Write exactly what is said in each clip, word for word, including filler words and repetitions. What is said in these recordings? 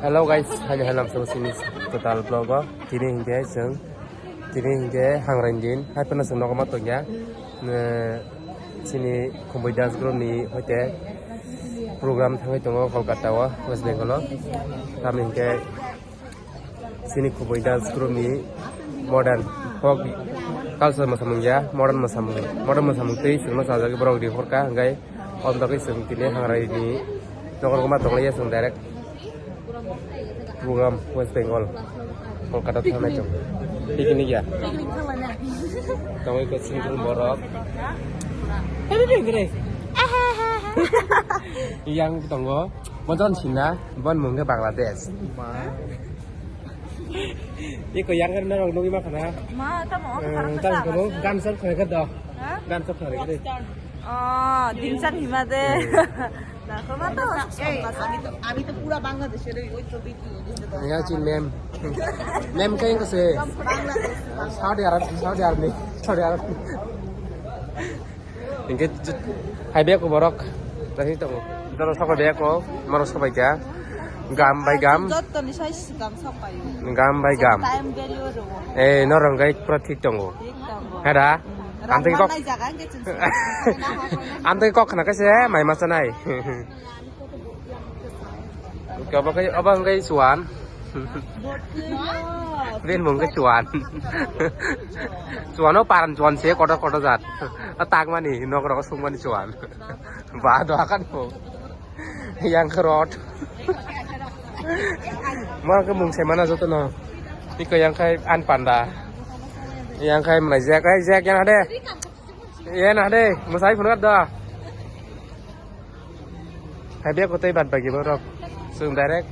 Hello guys, haini halam sabo sini total vlog o. Tini hinkhe chwng, tini hinkhe hangraini din, hai phano chwng nogo ma tongya. Eh, chini Khumui dance group ni hoite program thangwi tongo Kolkata o, West Bengal o. Tamo hinkhe chini Khumui dance group ni modern folk culture mwsamung ya, modern mwsamung, modern mwsamung twi chwngno chajagwi borok rihorkha, hinkhe o bagwi chwng tini hangraini nogo ma tonglaiya chwng direct. Program West Bengal, Kolkata thangnai chwng. Picnic ya? Picnic thanglaina. Tongwi ko single borok. Yang tongo, bojon sina, bon mungke Bangladesh. Iko yang kan norok nugwi ma khana? Ma, tamo, Eh, tamo, tamo, gan sab khare ka do. Ha? Gan sab khare ka do. Oh, dingsan hima de. Hmm. Dakho ma to, এই, আমি তো, আমি তো পুরা বাংলাদেশের ওই, ওই তো ভিডিও, ওই তো Yang si mem. Mem kain ko se. Bangladesh. Saudi Arab, Saudi Arab ni. Saudi Arab. Hinkhe hai bek ko borok. Tani to. Doro sokol bek ko, moro sobai kha. Gam bai gam. Jotto ni sai gam sobai. Gam bai gam. Time value ro. Eh, norong gai pura thik tongo. Thik tongo. Hera. Amtwi kok. Rang manai jaga hwnkhe chwng se. Amtwi kok khna kaise mai ma chanai. Oke, obo kai, obo hwnkhe chuan. Bini mung khe chuan. Chuano paran chuan se kotor kotor jat. A tak mani nok rok sung mani chuan. Ba do akan po. Yang khe rot. Mo khe mung se mana joto no. Tiko yang khai an panda. Yang khai mlai jek, ai jek yang ade. Ye na de, mwsai phunukha da. Hai bek ko tei bad bagi borok. Chwng direct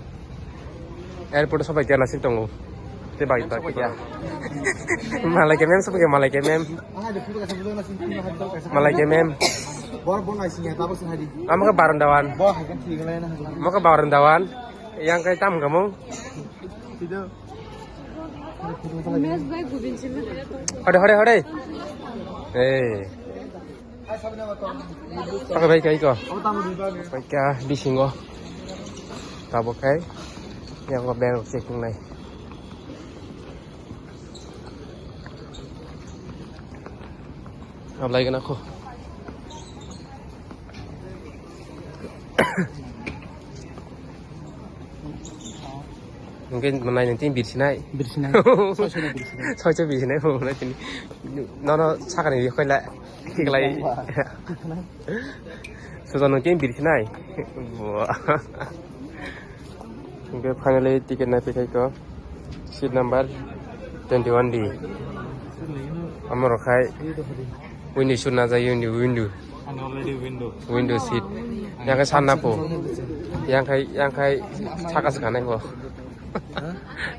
airport sobai khe naising tongo. Tei bagi bagi ya. Malai khe mem sobai khe malai khe mem. Malai khe mem. Amo khe barandawan. Amo khe barandawan. Yang kai tam kamu. Hore hore hore. Eh. Pakai bai kai ko. Pakai bisingo. Tabok kai. Yang ko bel checking nai. Ablai gana ko. Mungkin menai nanti birsinai. Birsinai. Soisoi birsinai. Soisoi birsinai bu nanti. Nono sakani koila. Iklai. Susan nung keng birsinai. Buah. Hingke finally ticket nai pikhai ko. Seat number twenty one D. Amoro khai. Window seat na jai window, window. Ani already window. Window seat. Yang kai sanna po. Yang kai, yang kai sakas kanai po.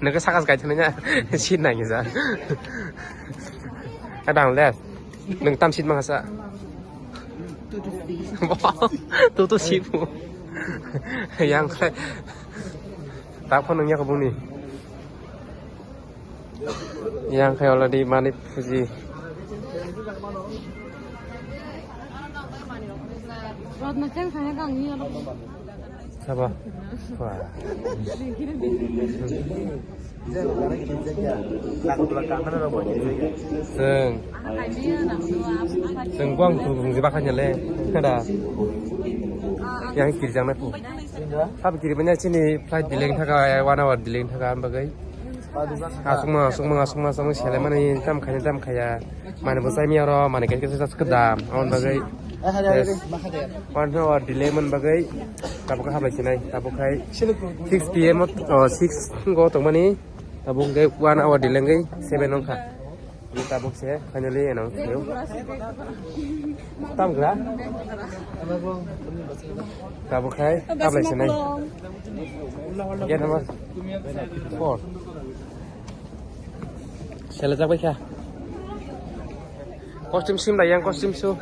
Nang kai sakas kai thani na. Seat nai gisa. Kadang left. Nung tam seat mangsa. Tutu sibu. Yang kai. Tak phone nung ya kabuni. Yang kai already mani puji. Rotna chang khana kang ni alo. Sabo. Wah. Chwng. Chwng buang tu bung jiba khanya le. Kada. Yang kirjang na tu. Sab kiri banya chini flight delay thaka, one hour delay thaka am bagai. Asukma, asukma, asukma, asukma, sele mani tam khanya, tam khaya. Mane bo sai mi aro, mane kaisa kaisa jas kedam. Amon bagai. Yes. One hour delay man bagai. Tabuk habai sinai, tabuk hai six P M o, oh, six go tongmani. Tabuk hai one hour delay ngai seven ongkha. Ini tabuk se finally announce yo. Tam gra? Tabuk hai, habai sinai. Gate number four. Sele jak bai kha. Costume sim da yang costume su.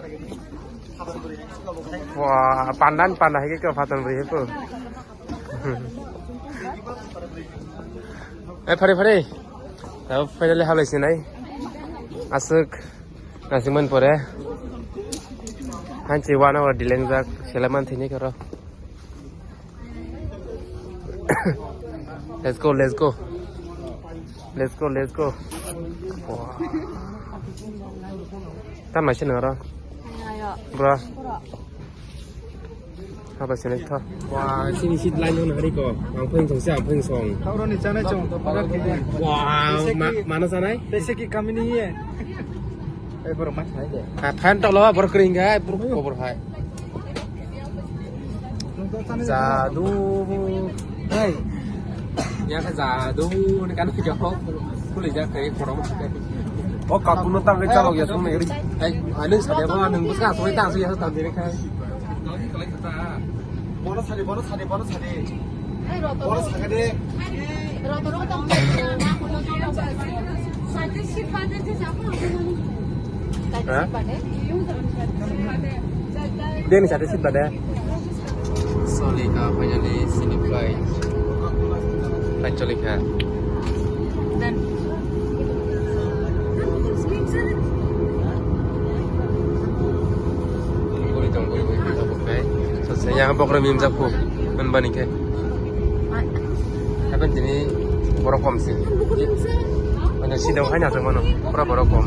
Wah, pandan panda hai ke phaton bri ko. Eh, phare phare. Tao finally halai sinai. Asuk nasing man pore. Hanchi one hour delay jak seleman thini karo. Let's go, let's go. Let's go, let's go. Tam mai sini ora. Ayo. Bro. Apa sini tha? Wah, sini seat line mana hari ko? Ang pun song siap, pun song. Tahu ni chana chong. Wah, ma-, mana sana? Pese ki kami ni ye. Eh, bro, mas hai de. Ah, fan to lo, bro, kering hai, bro, ko bro hai. Jadu. Hai. Ya ka jadu ni kan ki ho. Kuli ja kai korom. O kapuno tang kai chalo ya song ne ri. Hai, anu sa de ba nang bus ka so tang so ya tang de kai. Bono sari, bono sari, bono sari. Bono sari de. Ha? Deni sate sit bade. Solika finally sini flight. Flight Solika. Guri tong, guri, guri, guri, guri, guri. So, saya bokro mim jaku, menbani ke. Happen tini borok kom si. Mana sidang hai na mano, pura borok kom.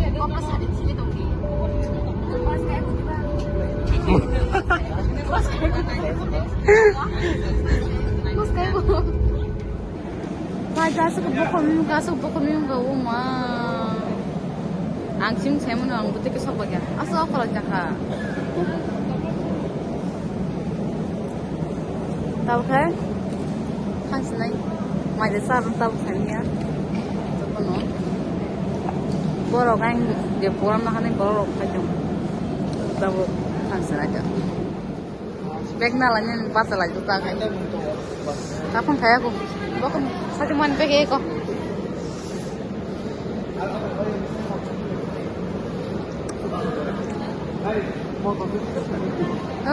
Pai, aswk bokhorok nung kha, aswk bokhorok nung kha, o ma. Ang sim sai mano, ang bwtwi khe sok bagya. Aswk okholok jakha. Tabuk khe, thang sinai. Mai de sa tabuk saniya. Bono. Borok ang je program na hanai borok khai tong. Tabuk thang sinai. Bag na lainani bachalaijak ta khai. Taphang khaya ko. Bokon sati man bag eko.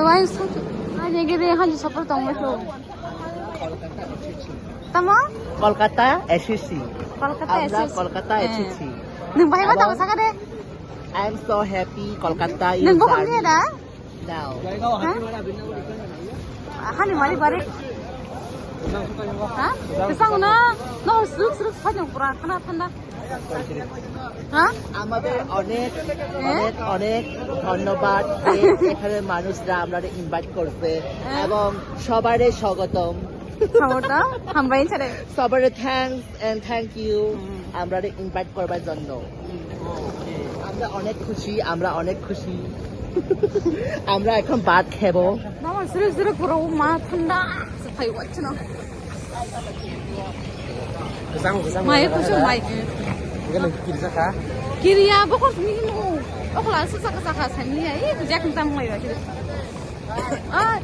Wai sati. Ani gede hanji sopor tong meso. Tamo? Kolkata S S C. Kolkata Amra S S C. Kolkata Eh. S S C. Nung bahai ba Abang tamo saka de. I am so happy. Kolkata is Nung bokon dia da? Now. Hah? Hani mari bari. Hah? Kesang na? No, suruk suruk saja pura khana thanda. হ্যাঁ? আমাদের অনেক, হ্যাঁ? অনেক, অনেক ধন্যবাদ যে এখানে মানুষরা আমরা ইনভাইট করছে হ্যাঁ? এবং সবারই স্বাগতম। Hambai sare. সবারই thanks and thank you. হুম। আমরা ইনভাইট করবার জন্য। হুম। আমরা অনেক খুশি, আমরা অনেক খুশি। আমরা এখন ভাত খাবো। Mama, sure, sure, pura ma thanda. Sai wachno. Kesang, kesang. Mai kusu mai. Gana kiri saka. Kiriya bokor sini mo. Okla saka saka sani ya. Ih, bujak ntam mai ba kiri. Ah.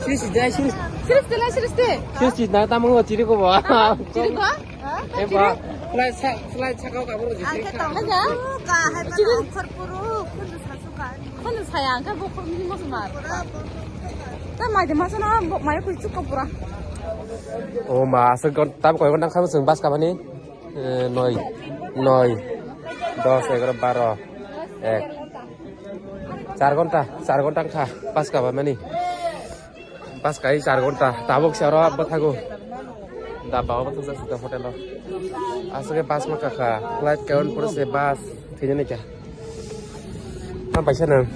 Sisi dai sisi. Sirif tela sirif te. Sisi na tamu chiri ko ba. Chiri ko? Eh, ba, flight sa, flight sa kau kabur je. Angke tong. Aja. Ka hai ba angkor puru, kundu sasu ka. Kundu saya angke bokur mini mas mar. Ta mai de mas na, mai ku chuk ka pura. O ma, asal kon, tam koi kon nang khamu sung bas ka bani. Eh, noi, noi, dos, egaro, baro, ek. Char ghonta, char ghonta wngkha, bas kaba mani. Bas kai char ghonta, tabuk se oro bwthago. Dabba o bwthajak sita hotel o. Aswk bas ma kakha, flight kaun pore se bas, thwinani kha. Tam paisa nang.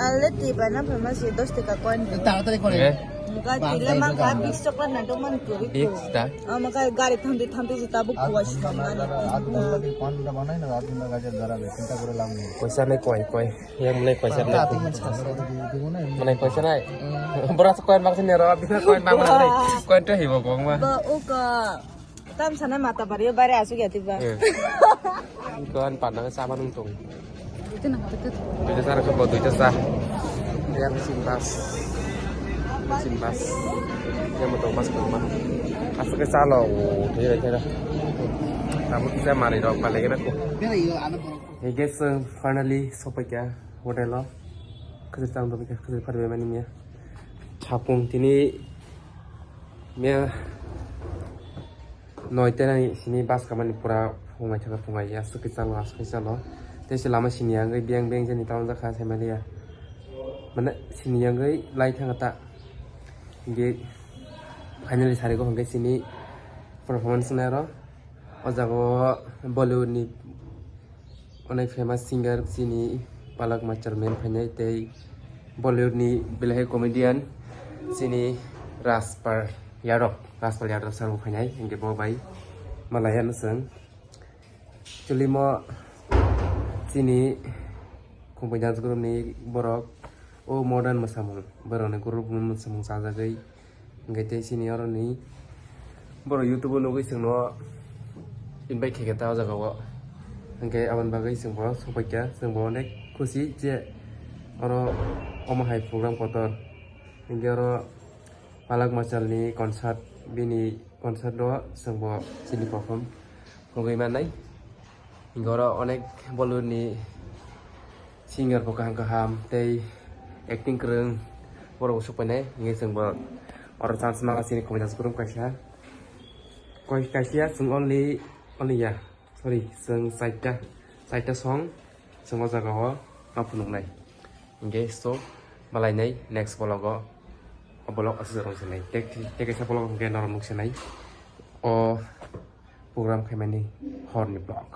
Ale ti bana pharmacy dos taka coin. Taratari kore. Eh? Muka tila mangka bis chocolate na dong man kuri ko. Bis ta? Ama kai gari thambi thambi si tabuk kuwa si thambi. Aad ghonta ke paan ghonta banai na, aad ghonta gajar dara be, chinta kore labh nahi. Paisa nahi koi, koi. Yang mane paisa nahi. Mane paisa nahi. Bora sa coin bang sini ro, bisa coin bang mane. Coin to hibo gong ma. Ba uka. Tam sana mata bario bare asuk ya tiba. Kau pan nang sama nung tung. Itu nah, itu. Duita sa rokhe bo duita sa. Yang simbas. Simbas. Yang motor bas kau mah. Asuk ke salo. Thira thira. Kamu bisa mari rok balik na ko. Hey guys, finally sopai kha hotel o. Khajir tang do kha, khajir pharbe mani mia. Chapung tini mia. Noi tenani sini bas kamani pura phungai thaka phungai ya, aswk khe chalo, aswk khe chalo. Tei se lama sini yangwi beng beng jani tamo jakha se maliya. Mane sini yangwi lai thanga ta. Hingke finally sarigo hingke chini performance nairo. O jaga o Bollywood ni onek famous singer chini Palak Machar men phainai tei Bollywood ni belai comedian chini Rajpal Yadav, Rajpal Yadav sir bo phainai, hingke bo bai malaya no chwng. Actually mo chini Khumbai dance group ni borok o modern mwsamung, borok ni group mwsamung chajagwi, hingke tei chini oro ni borok YouTube o nugwi chwngno invite khaikha ta o jaga o, hingke aboni bagwi chwng bo sokpaikha, chwng bo onek khusi je oro omo hai program kotor, hingke oro Palak Machal ni concert, bini concert o chwng bo chini perform khogwi mannai. Hingke oro onek Bollywood ni singer bo kaham kaham tei acting kwrwng borok bo sokpainai. Hingke chwng bo oro chance maka chini Khumbai dance group kaisa. Koi kaisa chwng only, only ya, sorry, chwng chaita, chaita song chwng o jaga o ma phunuknai. Hingke so malainai next vlog o, o vlog aswk rong sinai. Tek, tek kaisa vlog hingke norok nuk sinai. O program khaimani horni vlog.